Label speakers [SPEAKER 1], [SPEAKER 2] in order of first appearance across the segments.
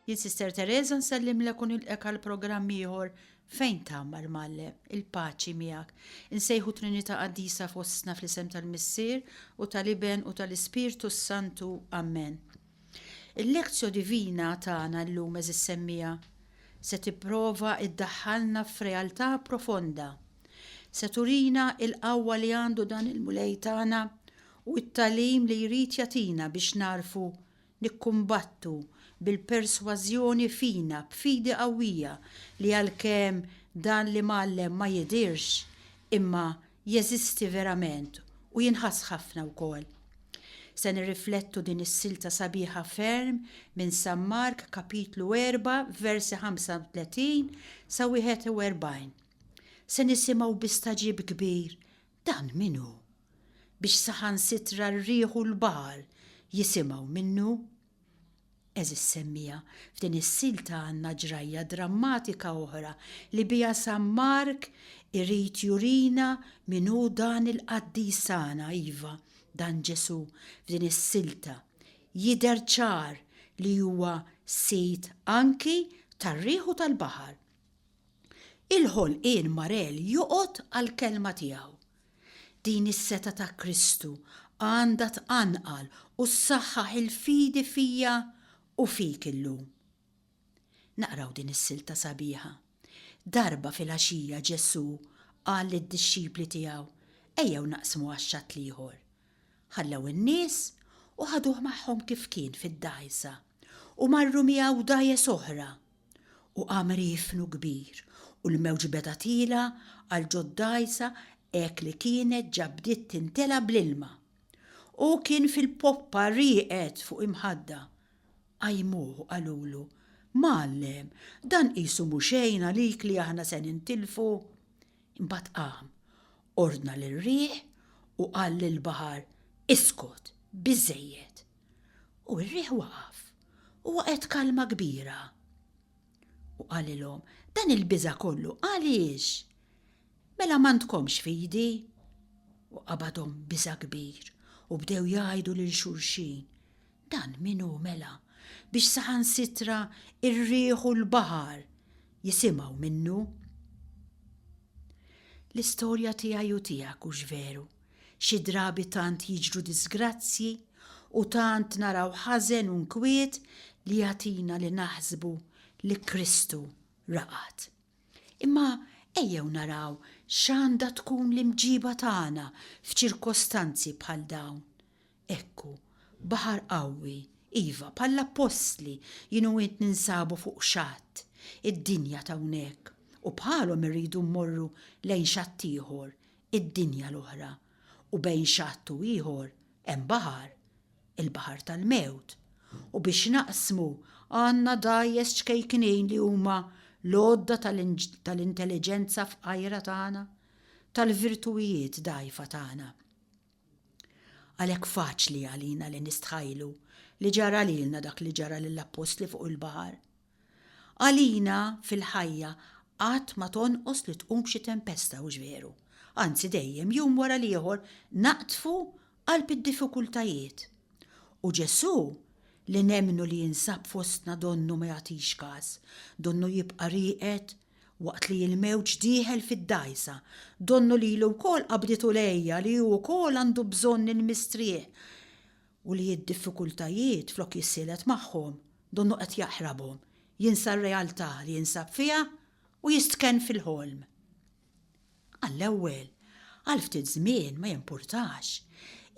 [SPEAKER 1] Jien Sister Teresa nsellimlek u nilqek għal programm ieħor fejn tgħammar mgħallem. Il-paċi miegħek. Insejħu Trinità Qaddisa fostna fl-isem tal-Missier u tal-Iben u tal-Ispirtu s-Santu. Ammen. Il-Lectio Divina tagħna llum għeżież semmiegħa se tipprova ddaħħalna f'realtà profonda. Se turina l-qawwa li għandu dan il-Mulej tagħna u t-tagħlim li jrid jagħtina biex nagħrfu nikkumbattu bil-persważjoni fina b'fidi qawwija li għalkemm dan l-Imgħallem ma jidhirx imma jeżisti verament u jinħass ħafna wkoll. Se nirriflettu din is-silta sabiħa ferm minn San Mark kapitlu 4 versi 35 sa 41. Se nisimgħu bi stagħġib kbir dan min hu? Biex saħansitra r-riħ u l-baħar jisimgħu minnu? Għeżież semmiegħa, f'din is-silta għandna ġrajja drammatika oħra li biha San Mark irid jurina min hu dan il-qaddis tagħna, iva, dan Ġesù f'din is-silta jidher ċar li huwa sid anki tar-riħ u tal-baħar. Il-ħolqien marel joqgħod għall-kelma tiegħu. Din is-setgħa ta' Kristu għandha tqanqal u ssaħħaħ il-fidi fija u fik illum. Naqraw din is-silta sabiħa. Darba filgħaxija Ġesù qal lid-dixxipli tiegħu, Ejjew naqsmu għax-xatt l-ieħor. Ħallew in-nies u ħaduh magħhom kif kien fid-dgħajsa, u marru miegħu dgħajjes oħra. U qam riefnu kbir, u l-mewġ beda tiela' għal ġod-dgħajsa hekk li kienet ġa bdiet tintela' bl-ilma. Hu kien fil-poppa rieqed fuq imħadda. Qajmuh u qalulu, Mgħallem, dan qisu mhu xejn għalik li aħna se nintilfu? Imbagħad qam, ordna lir-riħ u qal lill-baħar, Iskot, biżżejjed! U r-riħ waqaf, u waqgħet kalma kbira. U qalilhom, Dan il-biża' kollu għaliex? Mela m'għandkomx fidi? U qabadhom biża' kbir, u bdew jgħidu lil xulxin, Dan min hu mela, biex saħansitra r-riħ u l-baħar jisimgħu minnu? L-istorja tiegħi u tiegħek hux veru? Xi drabi tant jiġru diżgrazzji u tant naraw ħażen u nkwiet li jagħtina li naħsbu li Kristu raqad. Imma ejjew naraw x'għandha tkun l-imġiba tagħna f'ċirkostanzi bħal dawn. Ekku, baħar qawwi, iva, bħall-appostli jien u int ninsabu fuq xatt, id-dinja t'hawnhekk, u bħalhom irridu mmorru lejn xatt ieħor, id-dinja l-oħra, u bejn xatt u ieħor hemm baħar, il-baħar tal-mewt, u biex naqsmu għandna dgħajjes ċkejknin li huma l-għodda tal-intelliġenza fqajra tagħna, tal-virtuwijiet dgħajfa tagħna. Għalhekk faċli għalina li nistħajlu li ġara lilna dak li ġara lill-appostli fuq il-baħar. Għalina fil-ħajja qatt ma tonqos li tqum xi tempesta, hux veru? Anzi dejjem, jum wara l-ieħor, naqdfu qalb id-diffikultajiet. U Ġesù, li nemmnu li jinsab fostna donnu ma jagħtix kas, donnu jibqa' rieqed waqt li l-mewġ dieħel fid-dgħajsa, donnu lilu wkoll qabditu l-għeja li hu wkoll għandu bżonn il-mistrieħ u li d-diffikultajiet flok jissielet magħhom, donnu qed jaħrabhom, jinsa r-realtà li jinsab fiha u jistkenn fil-ħolm. Għall-ewwel, għal ftit żmien ma jimpurtax.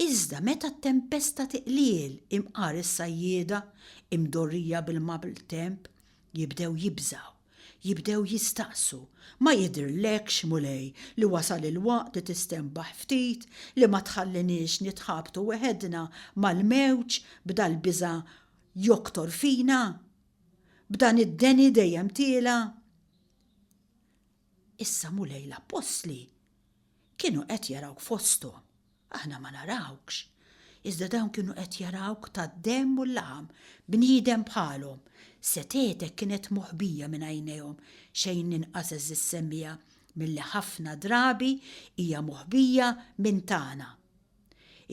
[SPEAKER 1] Iżda meta t-tempesta tiqliel imqar is-sajjieda, imdorrija bil-maltemp, jibdew jibżgħu. Jibdew jistaqsu, Ma jidhirlekx, Mulej, li wasal il-waqt li tistenbaħ ftit, li ma tħalliniex nitħabtu weħedna mal-mewġ b'dal-biża' joktor fina? B'dan id-deni dejjem tiela'? Issa, Mulej, l-appostli kienu qed jarawk fosthom. Aħna ma narawkx. Iżda dawn kienu qed jarawk tad-demm u l-laħam, bniedem bħalhom. Setgħetek kienet moħbija minn għajnejhom, xejn inqas għeżież semmiegħa milli ħafna drabi hija moħbija minn tagħna.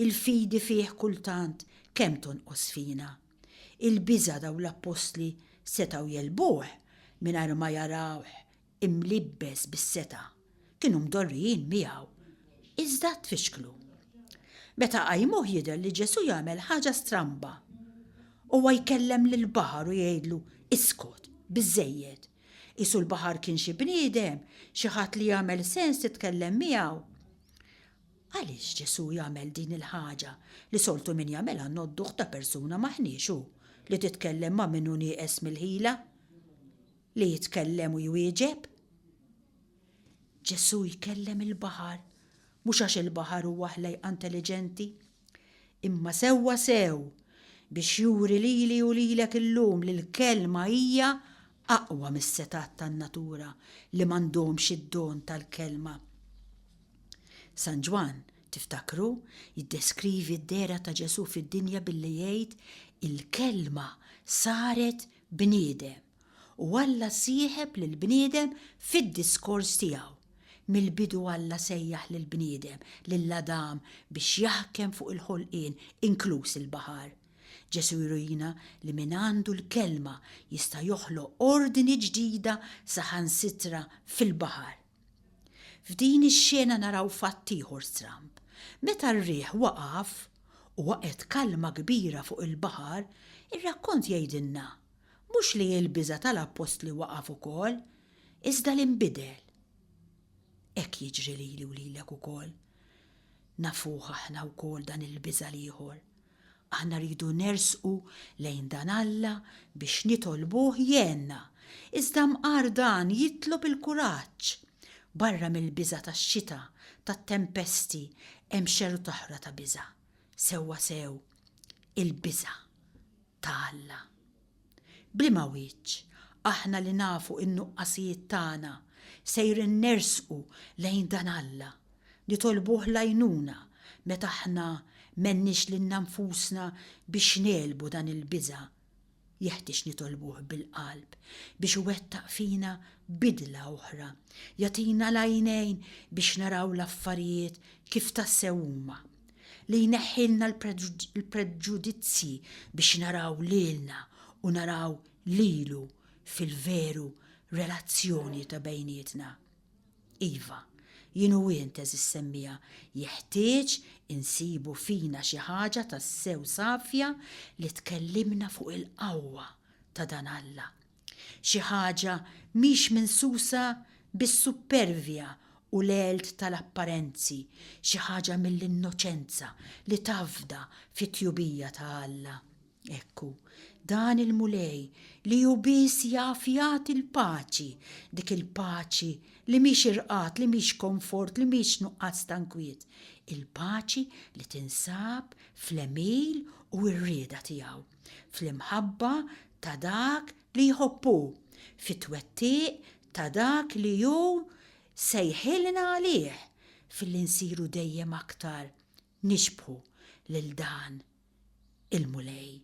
[SPEAKER 1] Il-fidi fih kultant kemm tonqos fina. Il-biża' dawn l-appostli Setgħu jegħlbuh mingħajr ma jarawh imlibbes bis-setgħa. Kienu mdorrijin miegħu. Iżda tfixklu. Meta qajmuh jidher li Ġesù jagħmel ħaġa stramba. Huwa jkellem lill-baħar u jgħidlu, Iskot, biżżejjed. Qisu l-baħar kien xi bniedem, xi ħadd li jagħmel sens titkellem miegħu. Għaliex Ġesù jagħmel din il-ħaġa li soltu min jagħmilha ngħodduh ta' persuna m'aħniex hu li titkellem ma' min hu nieqes mill-ħila li jitkellem u jwieġeb? Ġesù jkellem il-baħar mhux għax il-baħar huwa ħlejqa intelliġenti, imma sewwa sew biex juri lili u lilek illum li l-kelma hija aqwa mis-setgħat tan-natura li m'għandhomx id-don tal-kelma. San Ġwann, tiftakru, jiddeskrivi d-dehra ta' Ġesù fid-dinja billi jgħid il-kelma saret bniedem u Alla sieħeb lill-bniedem fid-diskors tiegħu. Mill-bidu Alla sejjaħ lill-bniedem, lil Adam, biex jaħkem fuq il-ħolqien, inkluż il-baħar. Ġesù jurina li min għandu l-kelma jista' joħloq ordni ġdida saħansitra fil-baħar. F'din ix-xena naraw fatt ieħor stramb. Meta r-riħ waqaf u waqgħet kalma kbira fuq il-baħar, ir-rakkont jgħidilna mhux li l-biża' tal-appostli waqaf ukoll, iżda li nbidel. Hekk jiġri lili u lilek ukoll. Nafuh aħna wkoll dan il-biża' l-ieħor. Aħna rridu nersqu lejn dan Alla biex nitolbuh jgħinna. Iżda mqar dan jitlob il-kuraġġ. Barra mill-biża' tax-xita, tat-tempesti, hemm xerta oħra ta' biża', sewwasew il-biża' ta' Alla. B'liema wiċċ, aħna li nafu n-nuqqasijiet tagħna, sejrin nersqu lejn dan Alla, nitolbuh l-għajnuna meta aħna m'għenniex lilna nfusna biex negħlbu dan il-biża'? Jeħtieġ nitolbuh bil-qalb biex iwettaq fina bidla oħra, jagħtina l-għajnejn biex naraw l-affarijiet kif tassew huma. li jneħħilna l-preġudizzji biex naraw lilna u naraw lilu fil-veru relazzjoni ta' bejnietna. Iva, jien u int għeżież semmiegħa, jeħtieġ insibu fina xi ħaġa tassew safja li tkellimna fuq il-qawwa ta' dan Alla. Xi ħaġa mhix minsusa bis-suppervja u l-għelt tal-apparenzi, xi ħaġa mill-innoċenza li tafda fit-tjubija ta' Alla. Hekk hu, dan il-Mulej li hu biss jaf jagħti l-paċi, dik il-paċi li mhix irqad, li mhix komfort, li mhix nuqqas ta' nkwiet, il-paċi li tinsab fl-għemil u r-rieda tiegħu. fl-imħabba ta' dak li jħobb hu, fit-twettiq ta' dak li hu sejħilna għalih, filli nsiru dejjem aktar nixbħu lil dan il-Mulej.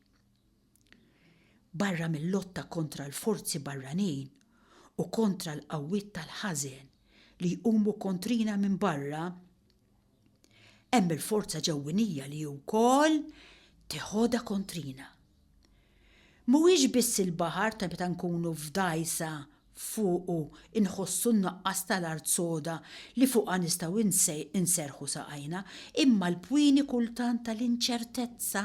[SPEAKER 1] Barra mil-lotta kontra l-forzi barranin u kontra l-qawwiet tal-ħażen li jqumu kontrina minn barra, Hemm il-forza ġewwinija li wkoll teħodha kontrina. Mhuwiex biss il-baħar ta' meta nkunu f'dgħajsa fuqu nħossu n-nuqqas tal-art soda li fuqha nistgħu nserrħu saqajna, imma l-pwieni kultant tal-inċertezza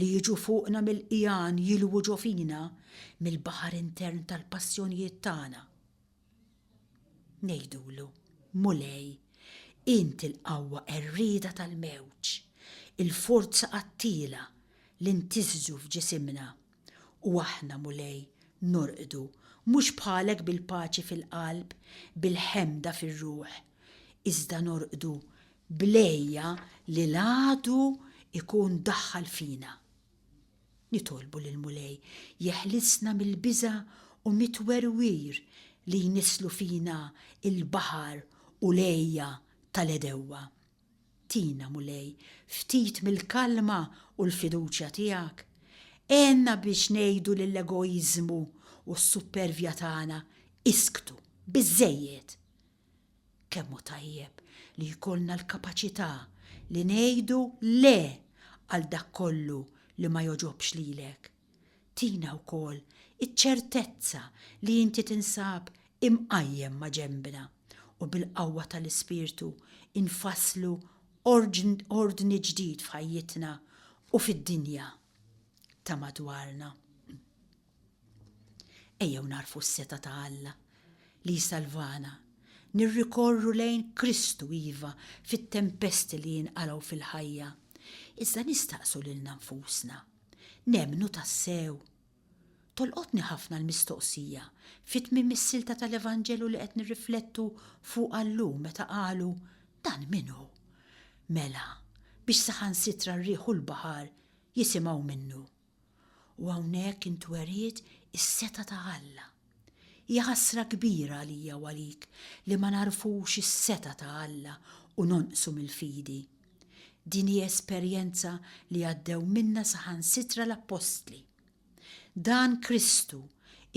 [SPEAKER 1] li jiġu fuqna mill-qigħan jilwu ġo fina mill-baħar intern tal-passjonijiet tagħna. Ngħidulu, Mulej, int il-qawwa qerrieda tal-mewġ, il-forza qattiela li ntiżżu f'ġisimna. U aħna, Mulej, norqdu, mhux bħalek bil-paċi fil-qalb, bil-ħemda fir-ruħ, iżda norqdu bl-għeja li l-għadu jkun daħħal fina. Nitolbu lill-Mulej jeħlisna mill-biża' u mit-twerwir li jnisslu fina l-baħar u l-għeja tal-għedewwa. Tina, Mulej, ftit mill-kalma u l-fiduċja tiegħek. Għenna biex ngħidu lill-egoiżmu u s-suppervja tagħna, Isktu, biżżejjed! Kemm hu tajjeb li jkollna l-kapaċità li ngħidu le għal dak kollu li ma jogħġobx lilek. Tina wkoll Iċ-ċertezza li inti tinsab imqajjem maġenbna u bil-qawwa tal-Ispirtu nfasslu ordni ġdid f'ħajjitna u fid-dinja ta' madwarna. Ejjew nagħrfu s-setgħa ta' Alla li jsalvana, nirrikorru lejn Kristu, iva, fit-tempesti li jinqalgħu fil-ħajja. Iżda nistaqsu lilna nfusna, nemmnu tassew? Tolqotni ħafna l-mistoqsija fi tmiem is-silta tal-Evanġelu li qed nirriflettu fuqha llum meta qalu, Dan min hu? Mela, biex saħansitra r-riħ u l-baħar jisimgħu minnu. U hawnhekk intweriet is-setgħa ta' Alla. Hija ħasra kbira għalija u għalik li ma nagħrfux is-setgħa ta' Alla u nonqsu mill-fidi. Din hi esperjenza li għaddew minnha saħansitra l-appostli. Dan Kristu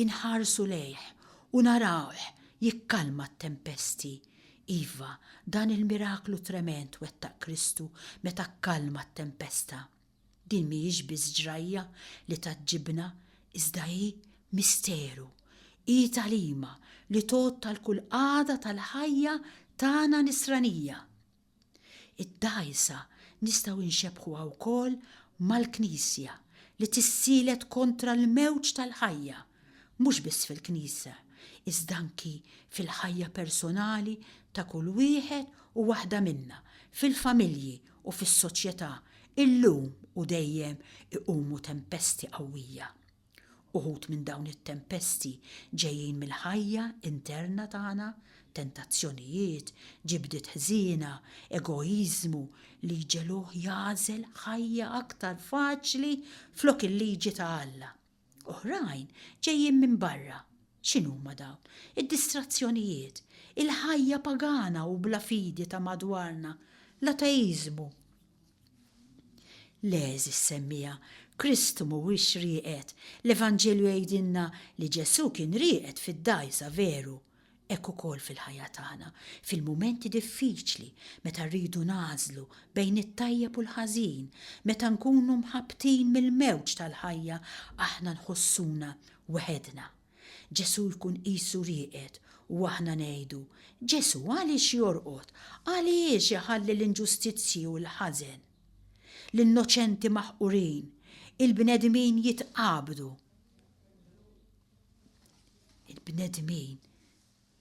[SPEAKER 1] inħarsu lejh u narawh jikkalma t-tempesti. Iva, dan il-miraklu tremend wettaq Kristu meta kkalma t-tempesta. Din mhijiex biss ġrajja li tgħaġġibna iżda hi misteru, hi tagħlima li tgħodd għal kull qagħda tal-ħajja tagħna nisranija. Id-dgħajsa nistgħu nxebbħuha wkoll mal-Knisja li tissielet kontra l-mewġ tal-ħajja, mhux biss fil-Knisja, iżda anki fil-ħajja personali ta' kull wieħed u waħda minna, fil-familji u fis-soċjetà, illum u dejjem iqumu tempesti qawwija. Uħud minn dawn it-tempesti ġejjin mill-ħajja interna tagħna, tentazzjonijiet, ġibdiet ħżiena, egoiżmu li jġegħluh jagħżel ħajja aktar faċli flok il-liġi ta' Alla. Oħrajn ġejjin minn barra. X'inhuma dawn? Id-distrazzjonijiet, il-ħajja pagana u bla fidi ta' madwarna, l-ateiżmu. Le, għeżież semmiegħa, Kristu mhuwiex rieqed. L-Evanġelju jgħidilna li Ġesù kien rieqed fid-dgħajsa, veru. Hekk ukoll fil-ħajja tagħna, fil-mumenti diffiċli, meta rridu nagħżlu bejn it-tajjeb u l-ħażin, meta nkunu mħabbtin mill-mewġ tal-ħajja, aħna nħossuna weħedna. Ġesù jkun qisu rieqed u aħna ngħidu, Ġesù għaliex jorqod? Għaliex iħalli l-inġustizzji u l-ħażen? L-innoċenti maħqurin, il-bnedmin jitqabdu. Il-bnedmin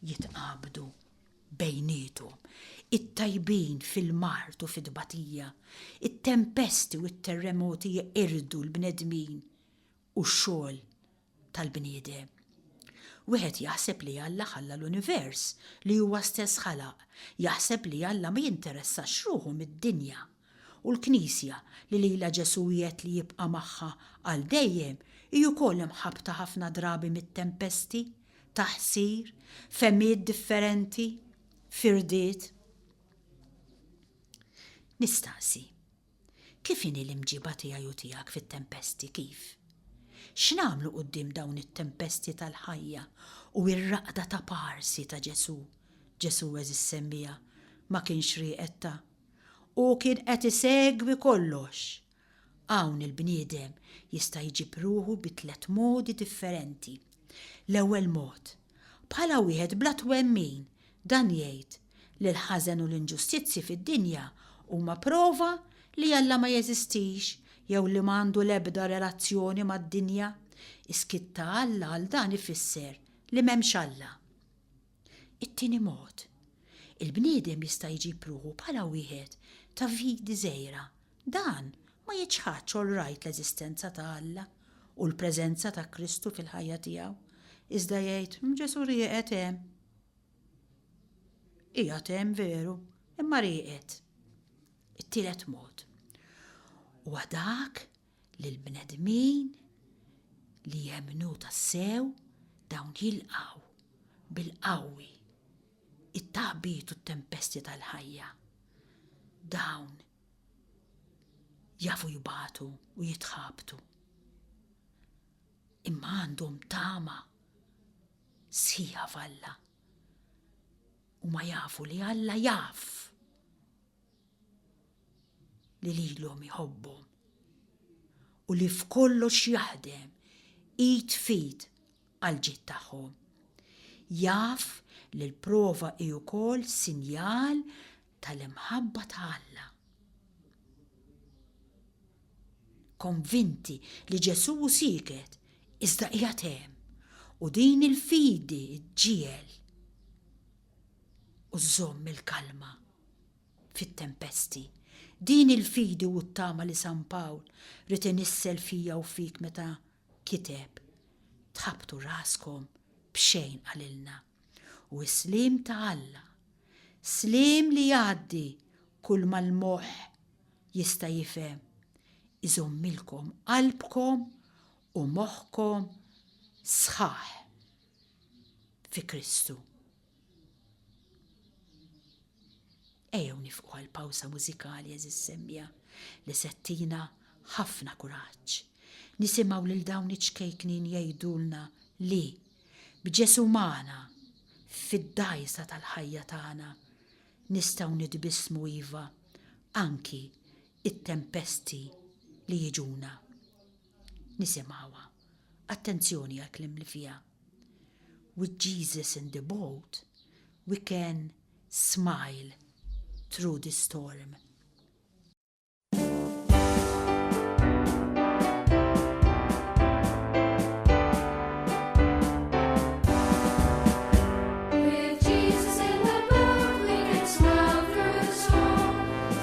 [SPEAKER 1] jitqabdu bejniethom, it-tajbin fil-mard u fit-tbatija, it-tempesti u t-terremoti jeqirdu l-bnedmin u x-xogħol tal-bniedem. Wieħed jaħseb li Alla ħalla l-univers li huwa stess ħalaq, jaħseb li Alla ma jinteressax ruħu mid-dinja. U l-Knisja, li lilha Ġesù wiegħed li jibqa' magħha għal dejjem, hi wkoll imħabbta ħafna drabi mit-tempesti, taħsir, fehmiet differenti, firdiet. Nistaqsi, kif inhi l-imġiba tiegħi u tiegħek fit-tempesti, kif? X'nagħmlu quddiem dawn it-tempesti tal-ħajja u r-raqda ta' parsi ta' Ġesù? Ġesù għeżież semmiegħa, ma kienx rieqed ta'. Hu kien qed isegwi kollox. Hawn il-bniedem jista' jġib ruħu bi tlett modi differenti. L-ewwel mod, bħala wieħed bla twemmin, dan jgħid li l-ħażen u l-inġustizzji fid-dinja huma prova li Alla ma jeżistix jew li m'għandu l-ebda relazzjoni mad-dinja. Is-skiet ta' Alla għal dan ifisser li m'hemmx Alla. It-tieni mod, il-bniedem jista' jġib ruħu bħala wieħed ta' fidi żgħira. Dan ma jiċħadx all right l-eżistenza ta' Alla u l-preżenza ta' Kristu fil-ħajja tiegħu, iżda jgħid, Ġesù rieqed hemm. Qiegħed hemm veru, imma rieqed. It-tielet mod huwa dak li l-bnedmin li jemmnu tassew dawn jilqgħu bil-qawwi it-tagħbit u t-tempesti tal-ħajja. Dawn jafu jbatu u jitħabtu. Imma għandhom tama sħiħa f'Alla. Huma jafu li Alla jaf li lilhom iħobbhom u li f'kollox jaħdem. Id f'id għall-ġid tagħhom. Jaf li l-prova hi wkoll sinjal tal-imħabba ta' Alla. Konvinti li Ġesù hu sieket, iżda qiegħed hemm, u din il-fidi ġġiegħel u żżomm il-kalma fit-tempesti. Din il-fidi u t-tama li San Pawl ried inissel fija u fik meta kiteb, Tħabbtu raskom b'xejn qalilna. U s-sliem ta' Alla, sliem li jgħaddi kull ma l-moħħ jista' jifhem, iżommilkom qalbkom u moħħkom sħaħ fi Kristu. Ejjew nifqu għal pawsa mużikali għeżież semmiegħa li se ttina ħafna kuraġġ. Nisimgħu lil dawn iċ-ċkejknin jgħidulna li, b'Ġesù magħna, fid-dgħajsa tal-ħajja tagħna, nistgħu nitbissmu iva anki t-tempesti li jiġuna. Nisimgħuha. Attenzjoni għall-kliem li fiha. With Jesus in the boat, we can smile through the storm.
[SPEAKER 2] With Jesus in the boat, we can smile through the storm,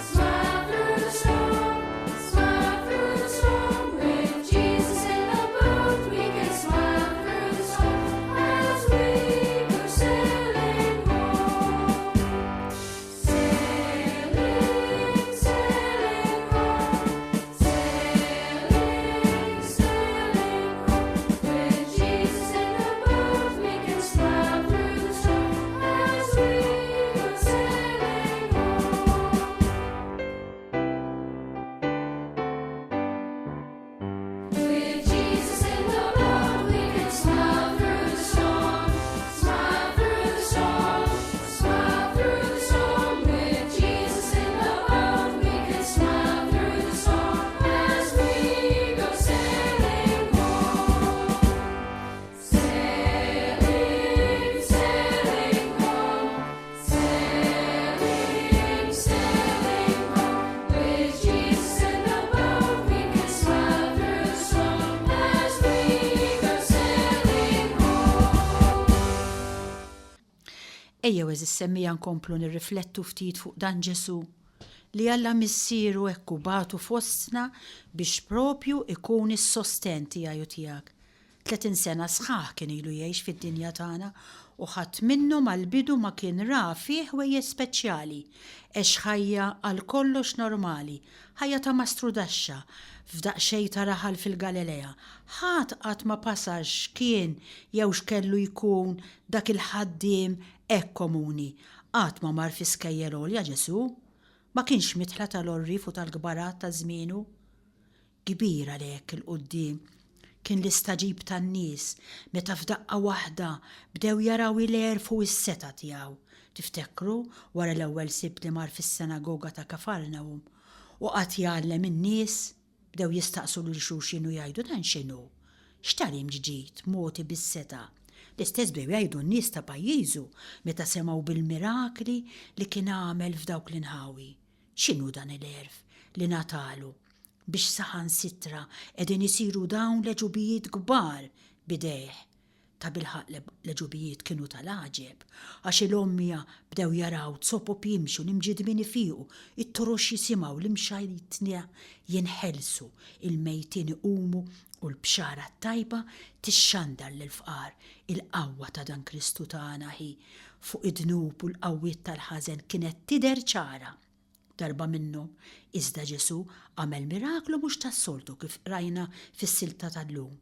[SPEAKER 2] smile through the storm, smile through the storm. With Jesus in the boat, we can smile through the storm as we go sailing home. Sailing, sailing home, sailing, sailing home. With Jesus in the boat, we can smile through the storm as we go sailing home. With Jesus in the boat, we can smile through the storm, smile through the storm, smile through the storm. With Jesus in the boat, we can smile through the storm as we go sailing home. Sailing, sailing home, sailing, sailing home. With Jesus in the boat, we can smile through the storm as we go sailing home.
[SPEAKER 1] Ejjew għeżież semmiegħa nkomplu nirriflettu ftit fuq dan Ġesù li Alla Missieru hekk hu bagħtu fostna biex propju ikun is-sostenn tiegħi u tiegħek. 30 sena sħaħ kien ilu jgħix fid-dinja tagħna u ħadd minnhom għall-bidu ma kien ra fih ħwejjeġ speċjali. Għex ħajja għal kollox normali, ħajja ta' mastrudaxxa f'daqsxejn ta' raħal fil-Galilea. Ħadd qatt ma pasar x'kien jew x'kellu jkun dak il-ħaddiem hekk komuni. Qatt ma mar fi skejjel għolja Ġesù. Ma kienx midħla tal-għorrief u tal-kbarat ta' żmienu. Kbir għalhekk 'il quddiem kien l-istagħġib tan-nies meta f'daqqa waħda bdew jaraw il-għerf u s-setgħa tiegħu. Tiftekru wara l-ewwel Sibt li mar fis-senagoga ta' Kafarnahum u qagħad jgħallem in-nies? Bdew jistaqsu lil xulxin u jgħidu, Dan x'inhu? X'tagħlim ġdid mogħti bis-setgħa? L-istess bdew jgħidu n-nies ta' pajjiżu meta semgħu bil-mirakli li kien għamel f'dawk l-inħawi. X'inhu dan il-għerf li ngħatalu biex saħansitra qegħdin isiru dawn l-għeġubijiet kbar b'idejh? Tabilħaqq l-għeġubijiet kienu tal-għaġeb, għax il-għomja bdew jaraw, zopop jimxu, l-imġiddmin ifiqu, it-torox jisimgħu, l-imxajtna jinħelsu, il-mejtin iqumu u l-bxara t-tajba tixxandar lill-fqar. Il-qawwa ta' dan Kristu tagħna hi fuq id-dnub u l-qawwiet tal-ħażen kienet tidher ċara. Darba minnhom, iżda Ġesù għamel miraklu mhux tas-soltu kif qrajna fis-silta tal-lum.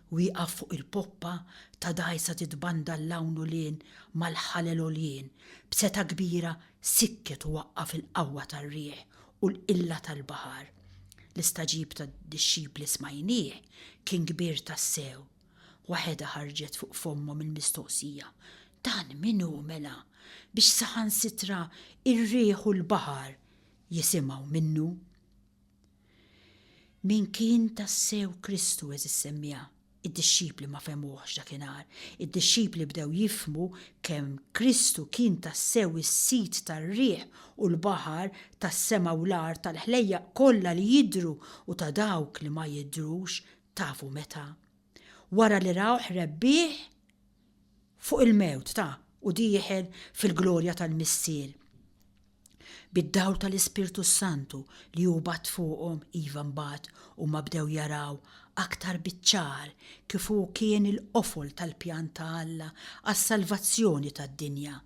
[SPEAKER 1] Wieqaf fuq il-poppa ta' dgħajsa titbandal 'l hawn u 'l hinn mal-ħalel għoljien, b'setgħa kbira sikket u waqqaf il-qawwa tar-riħ u l-qilla tal-baħar. L-istagħġib tad-dixxipli smajnieh kien kbir tassew. Waħedha ħarġet fuq fommhom il-mistoqsija, Dan min hu mela, biex saħansitra r-riħ u l-baħar jisimgħu minnu? Min kien tassew Kristu għeżież semmiegħa? Id-dixxipli ma fehmuhx dakinhar. Id-dixxipli bdew jifhmu kemm Kristu kien tassew is-Sid tar-riħ u l-baħar, tas-sema u l-art, tal-ħlejjaq kollha li jidhru u ta' dawk li ma jidhrux, tafu meta? Wara li rawh rebbieħ fuq il-mewt ta' u dieħel fil-glorja tal-Missier. Bid-dawl tal-Ispirtu s-Santu li hu bagħat fuqhom, iva mbagħad huma bdew jaraw aktar biċ-ċar kif hu kien il-qofol tal-pjan ta' Alla għas-salvazzjoni tad-dinja.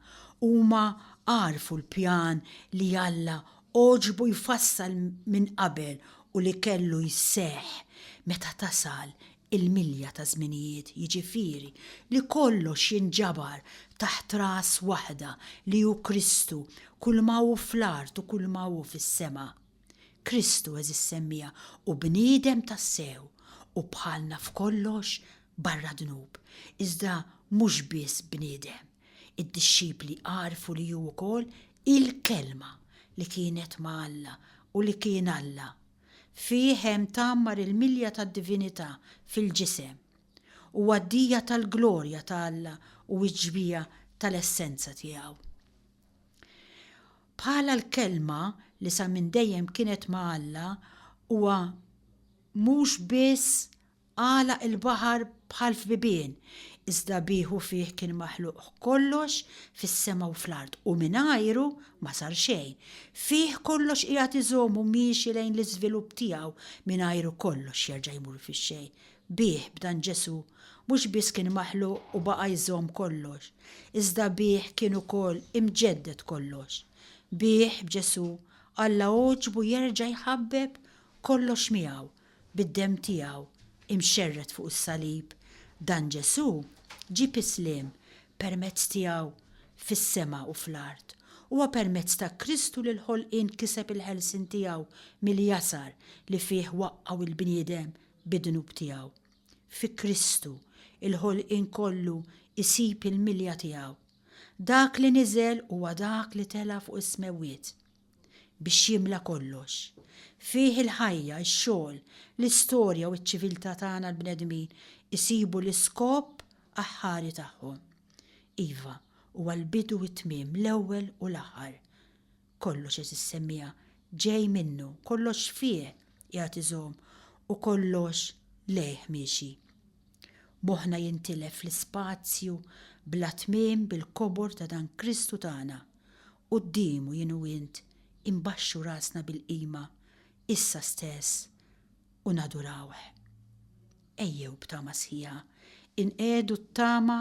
[SPEAKER 1] Huma għarfu l-pjan li Alla għoġbu jfassal minn qabel u li kellu jseħħ meta tasal il-milja taż-żminijiet, jiġifieri, li kollox jinġabar taħt ras waħda li hu Kristu, kulma hu fl-art u kulma hu fis-sema. Kristu, għeżież semmiegħa, hu bniedem tassew u bħalna f'kollox barra dnub, iżda mhux biss bniedem. Id-dixxipli għarfu li hu wkoll il-Kelma li kienet ma' Alla u li kien Alla. Fih hemm tgħammar il-milja tad-divinità fil-ġisem. Huwa d-dija tal-glorja ta' Alla u x-xbieha tal-essenza tiegħu. Bħala l-Kelma li sa minn dejjem kienet ma' Alla, huwa mhux biss Għalaq il-baħar bħal f'bibien, iżda bih u fih kien maħluq kollox fis-sema u fl-art, u mingħajru ma sar xejn. Fih kollox qiegħed iżomm u miexi lejn l-iżvilupp tiegħu, mingħajru kollox jerġa' jmur fix-xejn. Bih, b'dan Ġesù, mhux biss kien maħluq u baqa' jżomm kollox, iżda bih kien ukoll imġedded kollox. Bih, b'Ġesù, Alla għoġbu jerġa' jħabbeb kollox miegħu, Bid-demm tiegħu imxerred fuq is-salib, dan Ġesù ġieb is-sliem permezz tiegħu fis-sema u fl-art. Huwa permezz ta' Kristu li l-ħolqien kiseb il-ħelsien tiegħu mill-jasar li fih waqqgħu l-bniedem bid-dnub tiegħu. Fi Kristu, il-ħolqien kollu jsib il-milja tiegħu. Dak li niżel huwa dak li tela' fuq is-smewwiet. biex jimla kollox. Fih il-ħajja, ix-xogħol, l-istorja u ċ-ċiviltà tagħna l-bnedmin isibu l-iskop aħħari tagħhom. Iva, huwa l-bidu u t-tmiem, l-ewwel u l-aħħar. Kollox għeżież semmiegħa ġej minnu, kollox fih qiegħed iżomm u kollox lejh miexi. Moħħna jintilef fl-ispazju bla tmiem bil-kobor ta' dan Kristu tagħna. Quddiemu jien u int inbaxxu rasna bil-qima issa stess u nadurawh. Ejjew b'tama sħiħa inqiegħdu t-tama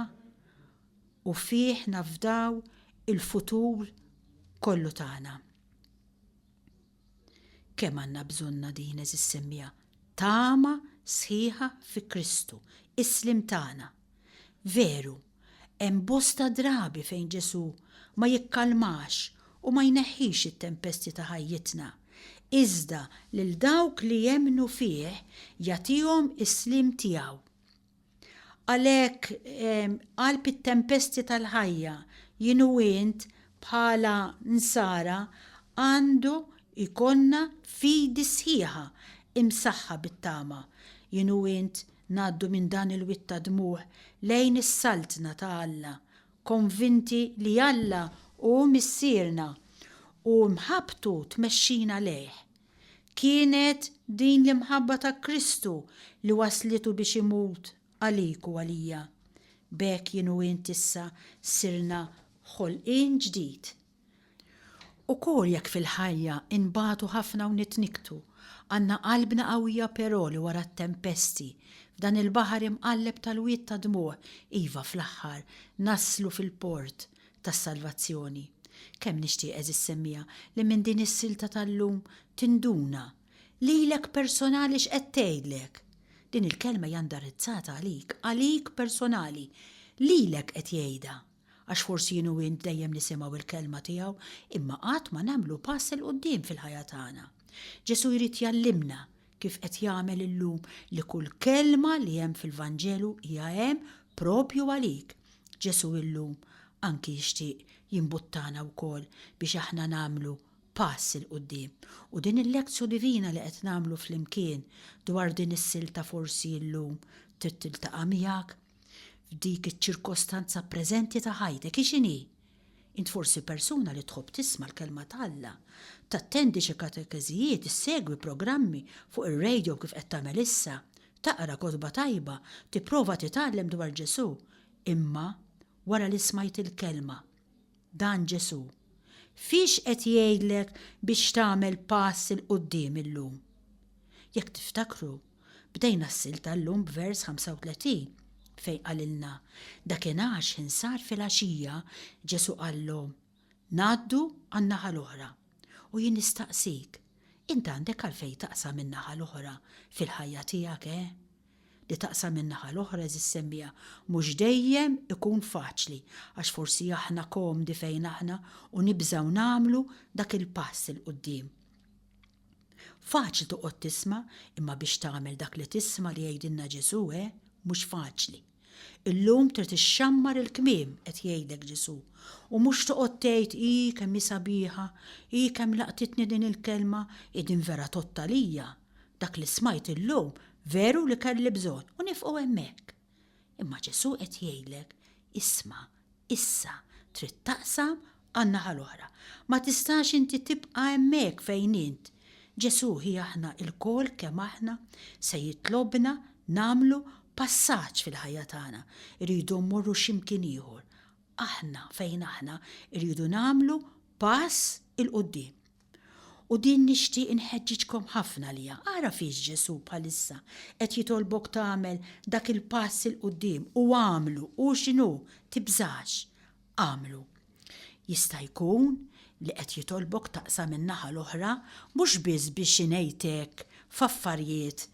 [SPEAKER 1] u fih nafdaw il-futur kollu tagħna. Kemm għandna bżonnha din għeżież semmiegħa, tama sħiħa fi Kristu, is-sliem tagħna. Veru, hemm bosta drabi fejn Ġesù ma jikkalmax u ma jneħħix it-tempesti ta' ħajjitna, iżda lil dawk li jemmnu fih jagħtihom is-sliem tiegħu. Għalhekk, qalb it-tempesti tal-ħajja, jien u int bħala Nsara għandu jkollna fidi sħiħa imsaħħa bit-tama. Jien u int ngħaddu minn dan il-wied ta' dmugħ lejn is-Saltna ta' Alla, konvinti li Alla hu Missierna u mħabbtu tmexxina lejh. Kienet din l-imħabba ta' Kristu li wasslitu biex imut għalik u għalija. B'hekk jien u int issa sirna ħolqien ġdid. Ukoll jekk fil-ħajja nbatu ħafna u nitnikktu, għandna qalbna qawwija però li wara t-tempesti, f'dan il-baħar imqalleb tal-wied ta' dmugħ, iva fl-aħħar naslu fil-port tas-salvazzjoni. Kemm nixtieq, għeżież semmiegħa, li minn din is-silta tal-lum tinduna lilek personali x'qed tgħidlek. Din il-kelma hija ndarizzata għalik, għalik personali. Lilek qed jgħidha. Għax forsi jien u int dejjem nisimgħu l-kelma tiegħu, imma qatt ma nagħmlu pass 'il quddiem fil-ħajja tagħna. Ġesù jrid jgħallimna kif qed jagħmel illum li kull kelma li hemm fil-Vanġelu hija hemm propju għalik. Ġesù illum anki jixtieq jimbuttana wkoll biex aħna nagħmlu pass 'il quddiem. U din il-lectio divina li qed nagħmlu flimkien dwar din is-silta forsi illum. Trid tiltaqa' miegħek f'dik iċ-ċirkostanza preżenti ta' ħajtek, hi x'inhi. Int forsi persuna li tħobb tisma' l-Kelma t'Alla, tattendi xi katekeżijiet, issegwi programmi fuq ir-radio kif qed tagħmel issa, taqra kotba tajba, tipprova titgħallem dwar Ġesù. Imma wara li smajt il-Kelma, dan Ġesù, fiex qed jgħidlek biex tagħmel pass 'il quddiem illum? Jekk tiftakru, bdejna s-silta llum b'vers 35, fejn qalilna, Dakinhar x'ħin sar filgħaxija, Ġesù qallhom, Ngħaddu għan-naħa l-oħra. U jien nistaqsik, int għandek għalfejn taqsam in-naħa l-oħra fil-ħajja tiegħek, eh? Li taqsam in-naħa l-oħra eżis semmiha mhux dejjem ikun faċli għax forsi aħna komdi fejn aħna u nibżgħu nagħmlu dak il-pass 'il quddiem. Faċli toqgħod tisma' imma biex tagħmel dak li tisma' li jgħidilna Ġesù, eh, mhux faċli. Illum trid ixxammar il-kmiem, qed jgħidlek Ġesù, u mhux toqgħod tgħid hi kemm hi sabiħa, hi kemm laqtitni din il-kelma, hi din vera tgħodd għalija. Dak li smajt illum veru li kelli bżonn u nifqu hemmhekk. Imma Ġesù qed jgħidlek, isma', issa trid taqsam għan-naħa l-oħra. Ma tistax inti tibqa' hemmhekk fejn int. Ġesù hi aħna lkoll kemm aħna se jitlobna nagħmlu passaġġ fil-ħajja tagħna. Irridu mmorru xi mkien ieħor. Aħna fejn aħna rridu nagħmlu pass 'il quddiem. U din nixtieq inħeġġiġkom ħafna għaliha. Ara fiex Ġesù bħalissa qed jitolbok tagħmel dak il-pass 'il quddiem u agħmlu, hu x'inhu, tibżax. Agħmlu. Jista' jkun li qed jitolbok taqsam in-naħa l-oħra mhux biss biex ingħejtek f'affarijiet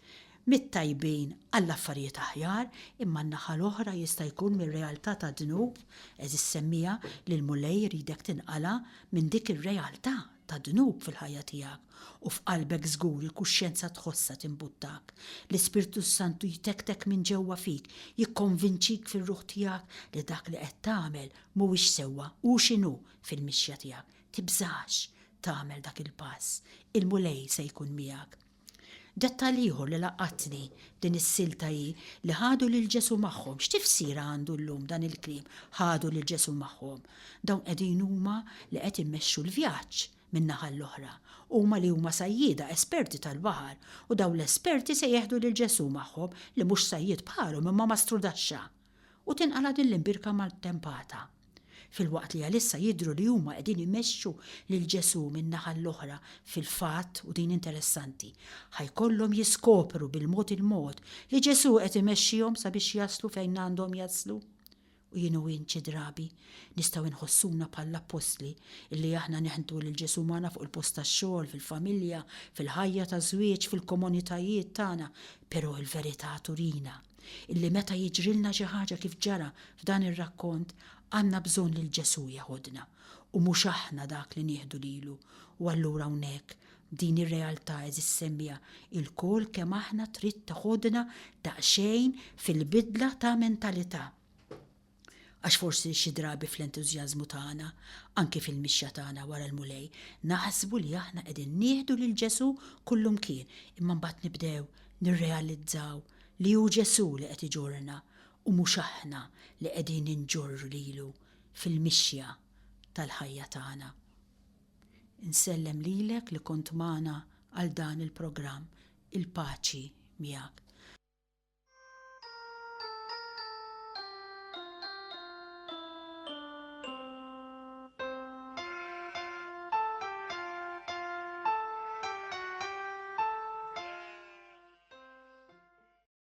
[SPEAKER 1] mit-tajbin għall-affarijiet aħjar, imma n-naħa l-oħra jista' jkun mir-realtà tad-dnub, għeżież semmiegħa, li l-Mulej iridek tinqala' minn dik ir-realtà tad-dnub fil-ħajja tiegħek, u f'qalbek żgur il-kuxjenza tħossha timbuttak. L-Ispirtu s-Santu jtektek minn ġewwa fik, jikkonvinċik fir-ruħ tiegħek li dak li qed tagħmel mhuwiex sewwa, hu x'inhu fil-mixja tiegħek. Tibżax tagħmel dak il-pass, il-Mulej se jkun miegħek. Dettall ieħor li laqatni f'din is-silta hi li ħadu lil Ġesù magħhom. X'tifsira għandu llum dan il-kliem, ħadu lil Ġesù magħhom? Dawn qegħdin huma li qed immexxu l-vjaġġ min-naħa l-oħra. Huma li huma sajjieda, esperti tal-baħar, u dawn l-esperti se jeħdu lil Ġesù magħhom li mhux sajjied bħalhom imma mastrudaxxa. U tinqala' din l-imbierka maltempata. Filwaqt li għalissa jidhru li huma qegħdin imexxu lil Ġesù min-naħa l-oħra, fil-fatt, u din interessanti, ħa jkollhom jiskopru bil-mod il-mod li Ġesù qed imexxihom sabiex jaslu fejn għandhom jaslu. U jien u int xi drabi nistgħu nħossuna bħall-appostli illi aħna neħdu lil Ġesù magħna fuq il-post tax-xogħol, fil-familja, fil-ħajja taż-żwieġ, fil-komunitajiet tagħna, però l-verità turina illi meta jiġrilna xi ħaġa kif ġara f'dan ir-rakkont, għandna bżonn lil Ġesù jeħodna u mhux aħna dak li nieħdu lilu. U allura hawnhekk, din ir-realtà għeżież semmiegħa, ilkoll kemm aħna trid teħodna daqsxejn fil-bidla ta' mentalità. Għax forsi xi drabi fl-entużjażmu tagħna, anki fil-mixja tagħna wara l-Mulej, naħsbu li aħna qegħdin nieħdu lil Ġesù kullumkien, imma mbagħad nibdew nirrealizzaw li hu Ġesù li qed iġorrna u mhux aħna li qegħdin inġorru lilu fil-mixja tal-ħajja tagħna. Insellem lilek li kont magħna għal dan il-programm, il-paċi miegħek.